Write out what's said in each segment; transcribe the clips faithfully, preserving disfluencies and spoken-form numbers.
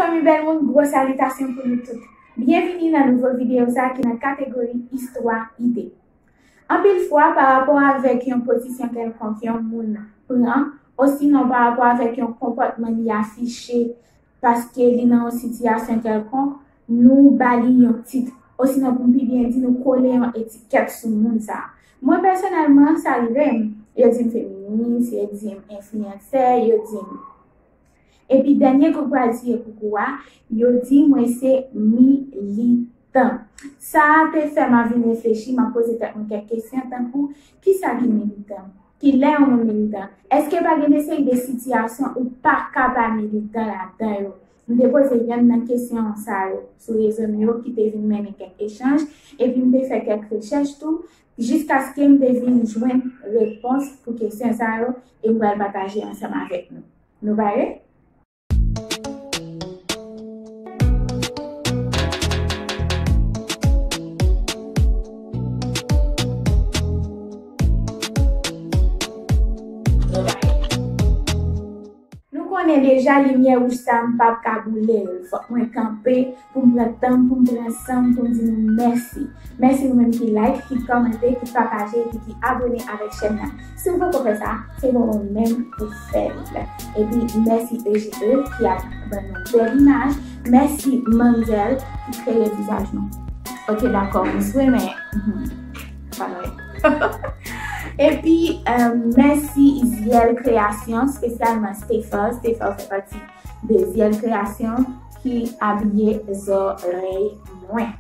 Fanmi bèl moun, gwo salitasyon pou nou tout. Byenvini nan nouvo videyo sa ki nan kategori istwa ide. Anpil fwa, pa rapò avèk yon pozisyon kèlkonk yon moun pran, osinon pa rapò avèk yon konpòtman li afiche paske li nan yon sitiyasyon kèlkonk, nou ba li yon tit, osinon pou m pi byen di, nou kole yon etikèt sou moun sa a. Mwen pèsonèlman, sa rive m. Yo di m feminis, yo di m enfliyansè, yo di m Epi dènye kou k pral tiye koukou a, yo di mwen se militan. Sa a te fè m ap vin reflechi, m ap poze tèt mwen kèk kesyon tankou, kisa ki militan? Kilè yon moun militan? Èske pa gen de seri de sitiyasyon ou pa ka pa militan ladan yo? M te poze yonn nan kesyon sa yo sou rezo m yo ki te vin mennen kèk echanj, epi m te fè kèk rechèch tou, jiskaske m te vin jwenn repons pou kesyon sa yo, e m pral pataje ansanm avèk nou. Nou pare? Nou konnen deja limyè wouj sa m p ap ka boule l. Fòk mwen kanpe pou m pran tan m, pou m pran san m, pou m di nou mèsi. Mèsi ou menm ki like, ki kòmante, ki pataje epi ki abone avèk chèn nan. Si w poko fè sa, se bon ou menm pou fè l. Epi mèsi E J E ki ap ban nou bèl imaj. Mèsi Manzèl ki kreye vizaj nou. Ok, dakò, m swe, men, mhm, pa lwen. Epi, euh, mèsi Izyèl Kreasyon, espesyalman Stefan. Stefan fè pati de Izyèl Kreasyon ki abiye zòrèy mwen.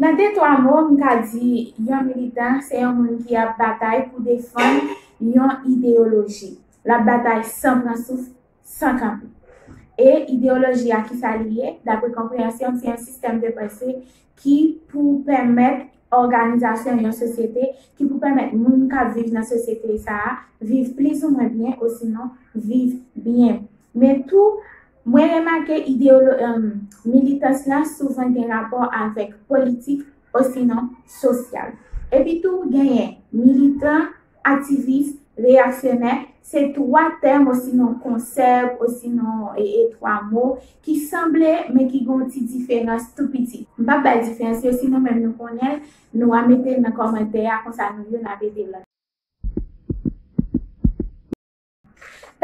Nan de twa mo, m ka di yon militan se yon moun ki ap batay pou defann yon ideyoloji. L ap batay san pran souf, san kanpe. E ideyoloji a, kisa li ye? Dapre konpreyansyon m, se yon sistèm de panse ki pou pèmèt òganizasyon yon sosyete, ki pou pèmèt moun k ap viv nan sosyete sa a viv plizoumwen byen, osinon viv byen. Men tou, mwen remake ideyolo-, em, militans lan souvan gen rapò avèk politik osinon sosyal. Epi tou, genyen militan, aktivis, reyaksyonè, se twa tèm osinon konsèp osinon, e, e twa mo ki sanble, men ki gen yon ti diferans tou piti. M p ap bay diferans yo, si nou menm nou konnen l, nou a mete l nan kòmantè a, konsa nou youn ap ede lòt.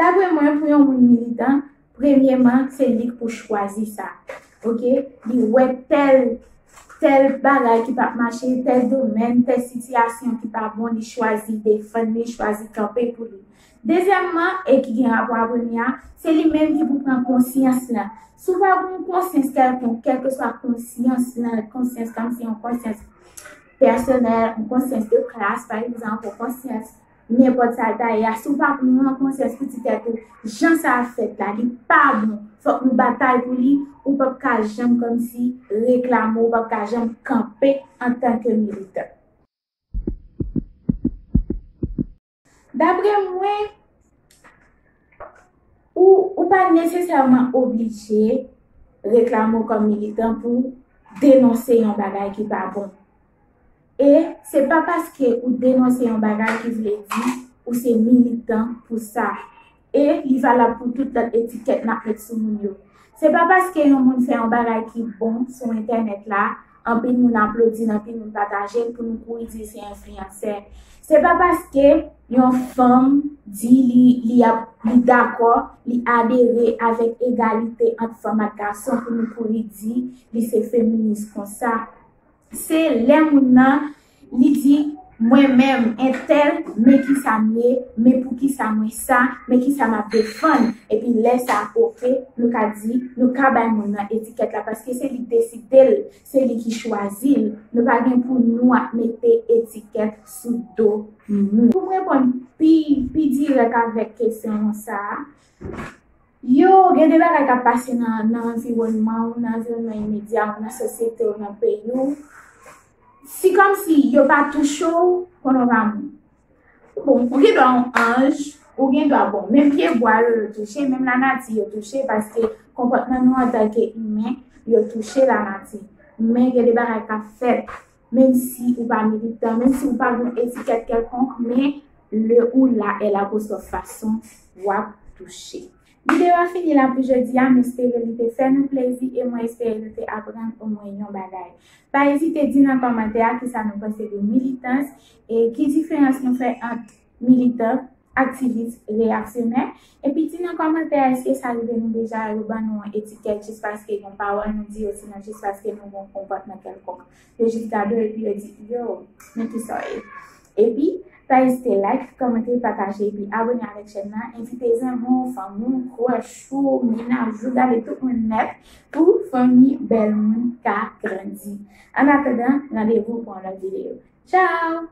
Dapre mwen, pou yon moun militan, premyeman, se li k pou chwazi sa. Ok? Li wè tèl, tèl bagay ki p ap mache, tèl domèn, tèl sitiyasyon ki pa bon, li chwazi defann li, chwazi kanpe pou li. Dezyèmman, e ki gen rapò a premye a, se li menm ki pou pran konsyans lan. Si w pa gen yon konsyans kèlkonk, kèlkeswa konsyans lan, konsyans kòmsi yon konsyans pèsonèl, yon konsyans de klas, pa egzanp, yon konsyans nenpòt sa l ta ye a, si w pa pran konsyans pou ti tèt ou, jan sa ap fèt la, li pa bon. Fòk nou batay pou li, ou p ap ka janm kòmsi reklame, ou p ap ka janm kanpe antanke militan. Dapre mwen, ou, ou pa nesesèman oblije reklame w kòm militan pou denonse yon bagay ki pa bon. E se pa paske ou denonse yon bagay ki vle di ou se militan pou sa. E li valab pou tout lòt etikèt n ap met sou moun yo. Se pa paske yon moun fè yon bagay ki bon sou entènèt la, anpil moun aplodi l, anpil moun pataje l, pou nou kouri di l se enfliyansè. Se pa paske yon fanm di li, li ap, li dakò, li adere avèk egalite ant fanm ak gason, pou nou kouri di li se feminis konsa. Se lè moun nan, li di, mwen menm, entèl, men kisa m ye, men poukisa mwen sa, men kisa m ap defann. Epi lè sa, oke, nou ka di, nou ka bay moun nan etikèt la, paske se li k deside l, se li ki chwazi l. Nou pa gen pou nou ap mete etikèt sou do moun. Pou m reponn pi, pi dirèk avèk kesyon sa a, yo, gen de bagay k ap pase nan, nan anviwònman w, nan anviwònman imedya w, nan sosyete w, nan peyi w. Si kòmsi yo pa touche w, konnen w pa moun. Bon, ou gen dwa yon anj, ou gen dwa, bon, menm pyebwa yo, yo touche, menm lanati yo touche, paske konpòtman nou antanke imen, yo touche lanati. Men gen de bagay k ap fèt, menm si ou pa militan, menm si ou pa gen yon etikèt kèlkonk, men le ou la è la pou sòt fason w ap touche. Videyo a fini la pou jodi a, m espere li te fè nou plezi e mwen espere nou te aprann omwen yon bagay. Pa ezite di nan kòmantè a kisa nou panse de militans e ki diferans nou fè ant militan, aktivis, reyaksyonè. Epi di nan kòmantè a èske sa rive nou deja yo ban nou yon etikèt jis paske yon pawòl nou di osinon jis paske nou gen yon konpòtman kèlkonk. Yo jis gade w epi yo di, yo, men kisa w ye. Epi, pa ezite like, kòmante, pataje epi abone avèk chèn nan. Envite zanmi w, fanmi w, kwòch ou, mennaj ou, gade tout moun nèt pou fanmi bèl moun ka grandi. Annatandan, randevou pou yon lòt videyo. Tchao!